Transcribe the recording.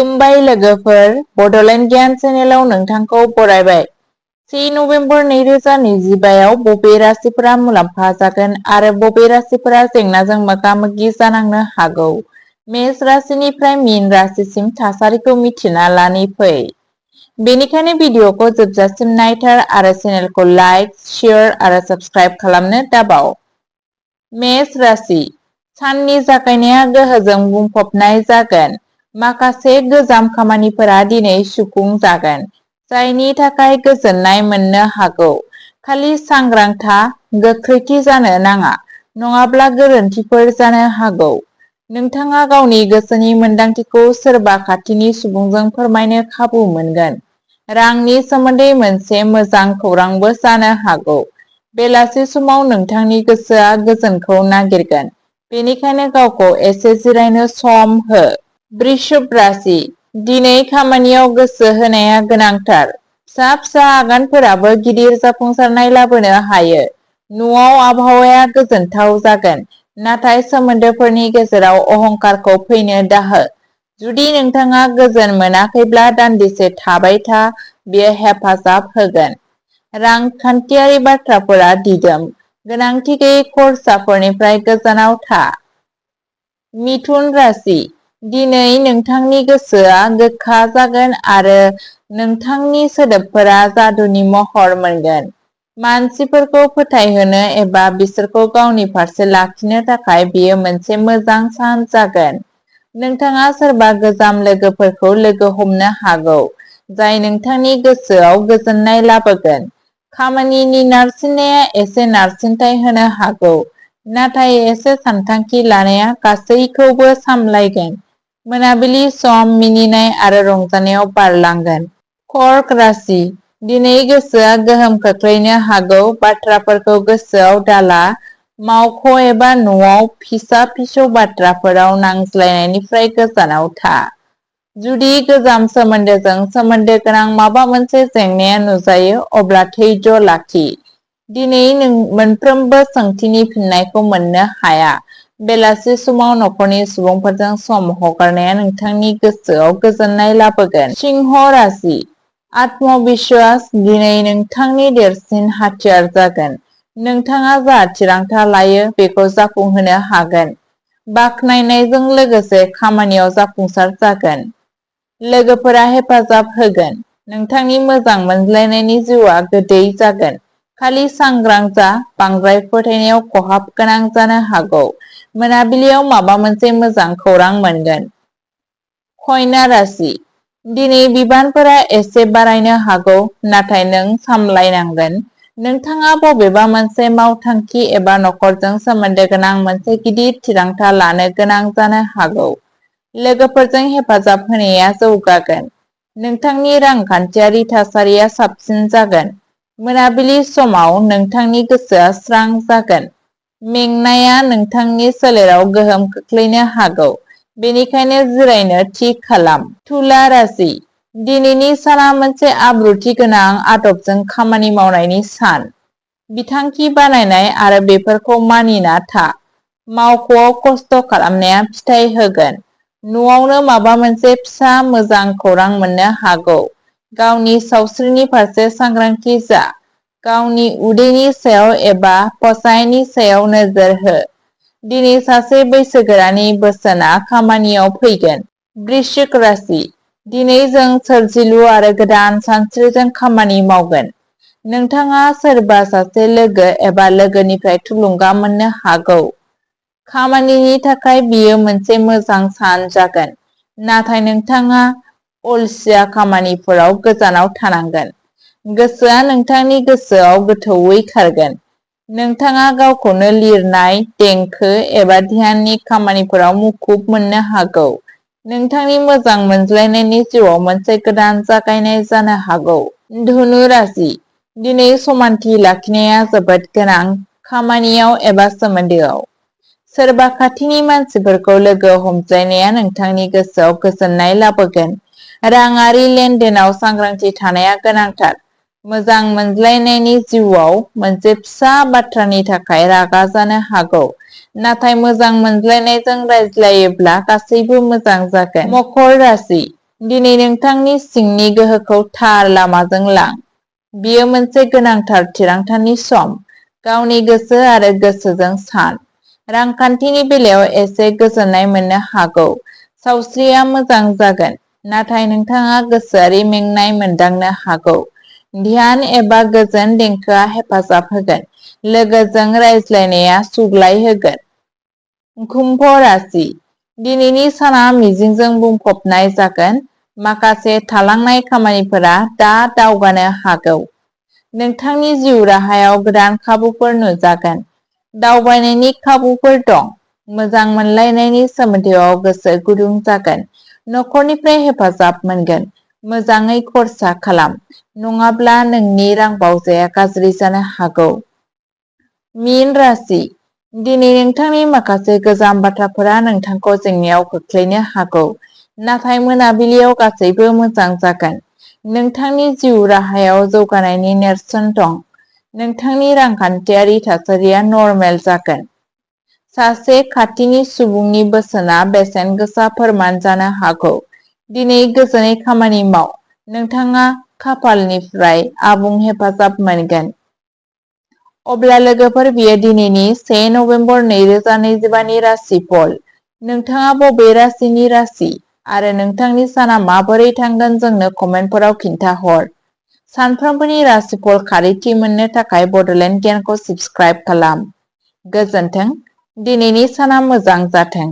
खुलुमबाय लोगोफोर, बड'लेण्ड गियान चेनेलाव नोंथांखौ बरायबाय। 10 नभेम्बर 2025 आव बबे राशिफोरा मुलाम्फा जागोन आरो बबे राशिफोरा जेंनाजों मोगा-मोगि जानांनो हागौ? मेष राशिनिफ्राय मीन राशिसिम थासारिखौ मिथिना लानि फै। बेनिखायनो भिडिअखौ जोबजासिम नायथार आरो चेनेलखौ लाइक, शेयार आरो साबस्क्राइब खालामनो दाबाव। मेष राशि, साननि जागायनाया गोहोजों बुंफबनाय जागोन। माखासे गोजाम खामानिफोरा दिनै सुफुं जागोन, जायनि थाखाय गोजोननाय मोननो हागौ। खालि सांग्रां था, गोख्रैथि जानो नाङा, नङाब्ला गोरोन्थिफोर जानो हागौ। नोंथाङा गावनि गोसोनि मोन्दांथिखौ सोरबा खाथिनि सुबुंजों फोरमायनो खाबु मोनगोन। रांनि सोमोन्दै मोनसे मोजां खौरांबो जानो हागौ। बेलासि समाव नोंथांनि गोसोआ गोजोनखौ नागिरगोन, बेनिखायनो गावखौ एसे जिरायनो सम हो। वृषभ राशि, दिनै खामानियाव गोसो होनाया गोनांथार। फिसा-फिसा आगानफोराबो गिदिर जाफुंसारनाय लाबोनो हायो। न'आव आबहावाया गोजोनथाव जागोन, नाथाय सोमोन्दोफोरनि गेजेराव अहंकारखौ फैनो दाहो। जुदि नोंथाङा गोजोन मोनाखैब्ला दान्दिसे थाबाय था, बेयो हेफाजाब होगोन। रांखान्थियारि बाथ्राफोरा दिदोम, गोनांथि गैयै खर्साफोरनिफ्राय गोजानाव था। मिथुन राशि, दिनै नोंथांनि गोसोआ गोखा जागोन आरो नोंथांनि सोदोबफोरा जादुनि महर मोनगोन। मानसिफोरखौ फोथायहोनो एबा बिसोरखौ गावनि फारसे लाखिनो थाखाय बेयो मोनसे मोजां सान जागोन। नोंथाङा सोरबा गोजाम लोगोफोरखौ लोगो हमनो हागौ, जाय नोंथांनि गोसोआव गोजोननाय लाबोगोन। खामानिनि नारसिननाया एसे नारसिनथाय होनो हागौ, नाथाय एसे सानथांखि लानाया गासैखौबो सामलायगोन। मोनाबिलि सम मिनिनाय आरो रंजानायाव बारलांगोन। कर्क राशि, दिनै गोसोआ गोहोम खोख्लैनो हागौ, बाथ्राफोरखौ गोसोआव दाला। मावख' एबा न'आव फिसा-फिसौ बाथ्राफोराव नांज्लायनायनिफ्राय गोजानाव था। जुदि गोजाम सोमोन्दोजों सोमोन्दो गोनां माबा मोनसे जेंनाया नुजायो, अब्ला धैर्य लाखि। दिनै नों मोनफ्रोमबो सोंथिनि फिननायखौ मोननो हाया। बेलासि समाव नखरनि सुबुंफोरजों सम हगारनाया नोंथांनि गोसोआव गोजोननाय लाबोगोन। सिंह राशि, आत्मविश्वास दिनै नोंथांनि देरसिन हाथियार जागोन। नोंथाङा जा थिरांथा लायो बेखौ जाफुंहोनो हागोन। बाख्नायनायजों लोगोसे खामानियाव जाफुंसार जागोन। लोगोफोरा हेफाजाब होगोन। नोंथांनि मोजां मोनज्लायनायनि जिउआ गोदै जागोन। खालि सांग्रां जा, बांद्राय फोथायनायाव खहाब गोनां जानो हागौ। मोनाबिलियाव माबा मोनसे मोजां खौरां मोनगोन। कन्या राशि, दिनै बिबानफोरा एसे बारायनो हागौ, नाथाय नों सामलायनांगोन। नोंथाङा बबेबा मोनसे मावथांखि एबा नखरजों सोमोन्दो गोनां मोनसे गिदिर थिरांथा लानो गोनां जानो हागौ। लोगोफोरजों हेफाजाब होनाया जौगागोन। नोंथांनि रांखान्थियारि थासारिया साबसिन जागोन। मोनाबिलि समाव नोंथांनि गोसोआ स्रां जागोन। मेंनाया नोंथांनि सोलेराव गोहोम खोख्लैनो हागौ, बेनिखायनो जिरायनो थि खालाम। तुला राशि, दिनैनि साना मोनसे आब्रुथि गोनां आदबजों खामानि मावनायनि सान। बिथांखि बानायनाय आरो बेफोरखौ मानिना था। मावख'आव खस्थ' खालामनाया फिथाय होगोन। न'आवनो माबा मोनसे फिसा मोजां खौरां मोननो हागौ। गावनि सावस्रिनि फारसे सांग्रांथि जा। गावनि उदैनि सायाव एबा खसायनि सायाव नोजोर हो। दिनै सासे बैसोगोरानि बोसोनआ खामानियाव फैगोन। वृश्चिक राशि, दिनै जों सोरजिलु आरो गोदान सानस्रिजों खामानि मावगोन। नोंथाङा सोरबा सासे लोगो एबा लोगोनिफ्राय थुलुंगा मोननो हागौ। खामानिनि थाखाय बियो मोनसे मोजां सान जागोन, नाथाय नोंथाङा अलसिया खामानिफोराव गोजानाव थानांगोन। गोसोआ नोंथांनि गोसोआव गोथौवै खारगोन। नोंथाङा गावखौनो लिरनाय, देंखो एबा ध्याननि खामानिफोराव मुखुब मोननो हागौ। नोंथांनि मोजां मोनज्लायनायनि जिउआव मोनसे गोदान जागायनाय जानो हागौ। धनु राशि, दिनै समानथि लाखिनाया जोबोद गोनां, खामानियाव एबा सोमोन्दोआव। सोरबा खाथिनि मानसिफोरखौ लोगो हमज्लायनाया नोंथांनि गोसोआव गोजोननाय लाबोगोन। राङारि लेनदेनाव सांग्रांथि थानाया गोनांथार। मोजां मोनज्लायनायनि जिउआव मोनसे फिसा बाथ्रानि थाखाय रागा जानो हागौ, नाथाय मोजां मोनज्लायनायजों रायज्लायोब्ला गासैबो मोजां जागोन। मकर राशि, दिनै नोंथांनि सिंनि गोहोखौ थार लामाजों लां। बेयो मोनसे गोनांथार थिरांथानि सम। गावनि गोसो आरो गोसोजों सान। रांखान्थिनि बेलायाव एसे गोजोननाय मोननो हागौ। सावस्रिया मोजां जागोन, नाथाय नोंथाङा गोसोआरि मेंनाय मोनदांनो हागौ। ध्यान एबा गोजोन देंखोआ हेफाजाब होगोन। लोगोजों रायज्लायनाया सुग्लाय होगोन। कुम्भ राशि। दिनैनि साना मिजिंजों बुंफबनाय जागोन। माखासे थालांनाय खामानिफोरा दा दावगानो हागौ। नोंथांनि जिउ राहायाव गोदान खाबुफोर नुजागोन। दावबायनायनि खाबुफोर दं। मोजां मोनलायनायनि सोमोन्दोआव गोसो गुदुं जागोन। न'खरनिफ्राय हेफाजाब मोनगोन। मोजाङै खरसा खालाम, नङाब्ला नोंनि रांबावजाया गाज्रि जानो हागौ। मीन राशि। दिनै नोंथांनि माखासे गोजाम बाथ्राफोरा नोंथांखौ जेंनायाव खोख्लैनो हागौ, नाथाय मोनाबिलियाव गासैबो मोजां जागोन। नोंथांनि जिउ राहायाव जौगानायनि नेरसोन दं। नोंथांनि रांखान्थियारि थासारिया नर्मेल जागोन। सासे खाथिनि सुबुंनि बोसोनआ बेसेन गोसा फोरमान जानो हागौ। दिनै गोजोनै खामानि माव, नोंथाङा खाफालनिफ्राय आबुं हेफाजाब मोनगोन। अब्ला लोगोफोर, बेयो दिनैनि 1 नभेम्बर 2025 नि राशिफल। नोंथाङा बबे राशिनि राशि आरो नोंथांनि साना माबोरै थांगोन जोंनो कमेन्टफोराव खिन्थाहर। सानफ्रोमबोनि राशिफल खारिथि मोननो थाखाय बड'लेण्ड गियानखौ साबस्क्राइब खालाम। गोजोन्थों। दिनैनि साना मोजां जाथों।